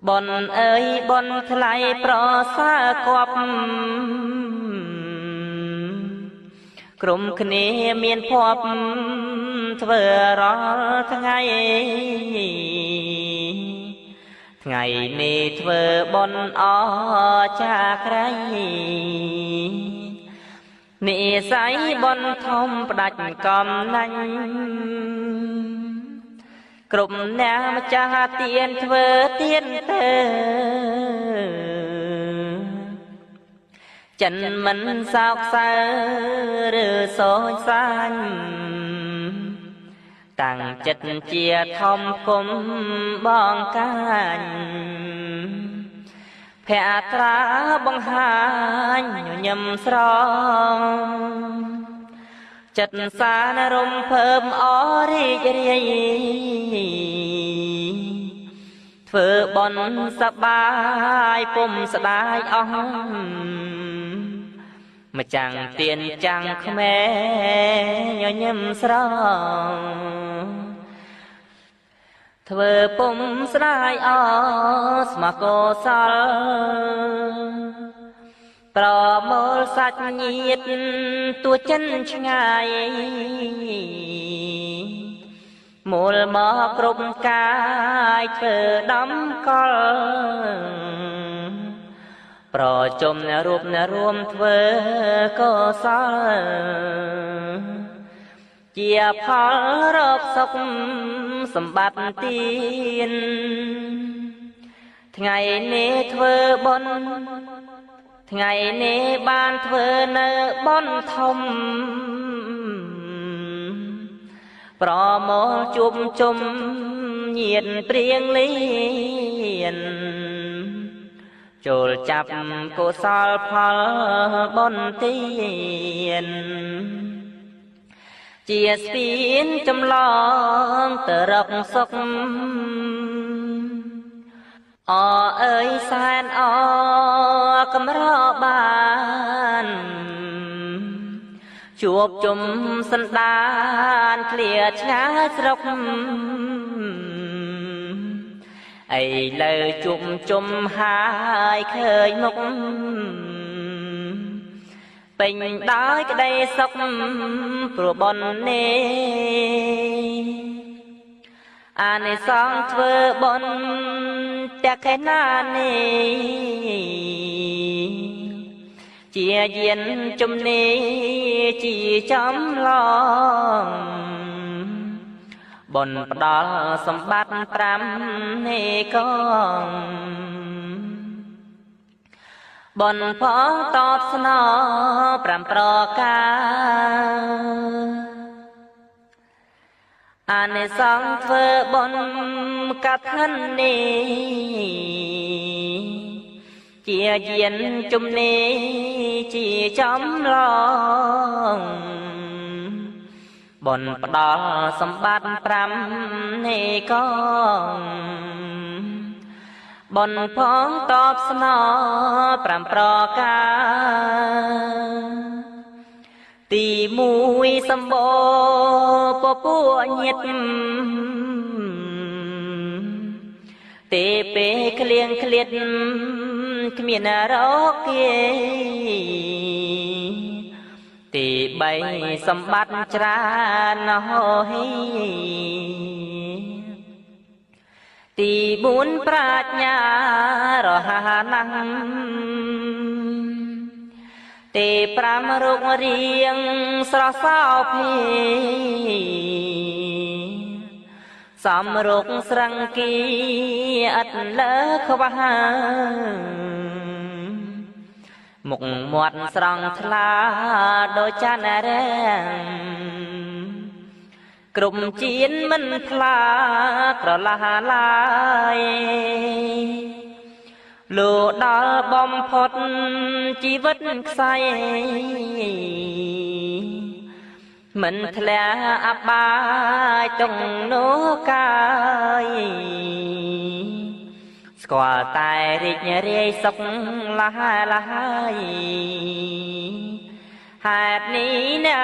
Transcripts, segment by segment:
បុណ្យអើយបុណ្យថ្លៃប្រសើរគប់ក្រុមគ្នាមានភ័ព្វធ្វើរាល់ថ្ងៃថ្ងៃនេះធ្វើបុណ្យអចាក្រៃនិស័យបុណ្យធំផ្ដាច់កំណាញ់គ្រប់អ្នកម្ចាស់ទានធ្វើទានទៅចិនមិនសោកសៅឬសោចសាញ់តាំងចិត្តជាធំគុំបងកាញ់ភក្ត្រាបង្ហាញញញឹមស្រងចិត្តសានរំភើបអរីករាយធ្វើបុណ្យសបាយពុំស្ដាយអស់ម្ចាំងទៀនចាំងក្មេញញឹមស្រងធ្វើពុំស្ដាយអស្មកោសលប្រមូលសាច់ញាតទួចិនឆ្ងាយមូលមកគ្រប់កាយធ្វើដំកលប្រជុំរូបរួមធ្វើកុសលជាផលរកសុខសម្បត្តិទានថ្ងៃនេះធ្វើបុណ្យថ្ងៃនេះបានធ្វើនៅបុណ្យធំប្រមូលជួបជុំញាតព្រៀងលៀនចូលចាប់កុសលផលបុណ្យទានជាស្ពានចម្លងទៅរកសុខអអើយសែនអកំរបានជួបជុំសន្តានឃ្លាឆ្ងាយស្រុកឥឡូវជុំជុំហើយឃើញមុខពេញដោយក្តីសុខព្រោះបុណ្យនេះអានិសង្សធ្វើបុណ្យតក្កណានេះជាយានជំនីជាចំឡងបុណ្យផ្ដល់សម្បត្តិ5នេះកងបុណ្យផងតបស្នង5ប្រការអានិសង្សធ្វើបុណ្យកឋិននេះជាយានជំនីជាចំឡងបុណ្យផ្ដល់សម្បត្តិ5នេះកងបុណ្យផងតបស្នង5ប្រការទី1សម្បូរពពួកញាតិទេពេលក្លៀងក្លៀតគ្មានរកគេទី3សម្បត្តិច្រើនហោហីទី4ប្រាជ្ញារហ័សណាស់ទី5រូបរាងស្រស់សោភីសំរុកស្រង្គីឥតលើខ្វះមុខមាត់ស្រង់ថ្លាដូចច័ន្ទរាំងគ្រប់ជៀនមិនថ្លាក្រឡាឡាយលោដល់បំផុតជីវិតខ្សែមិនធ្លាក់អបាយតុងនោះកាយស្គាល់តែរីករាយសុខលះលហើយហេតុនេះណា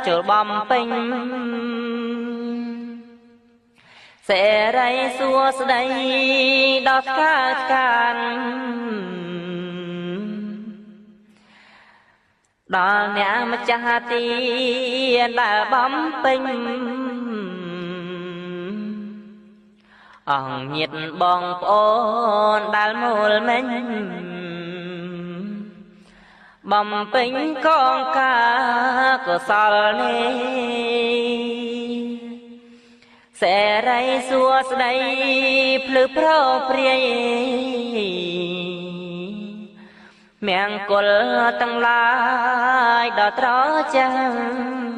ចូលបំពេញ សេរីសួស្តីដល់ថ្កាថ្កានដល់អ្នកម្ចាស់ទានដែលបំពេញអង្គញាតបងប្អូនដែលមូលមិញបំពេញកងការកុសលនេះសេរីសួស្តីភ្លឺប្រព្រាយមង្គលទាំងឡាយដល់ត្រចាំង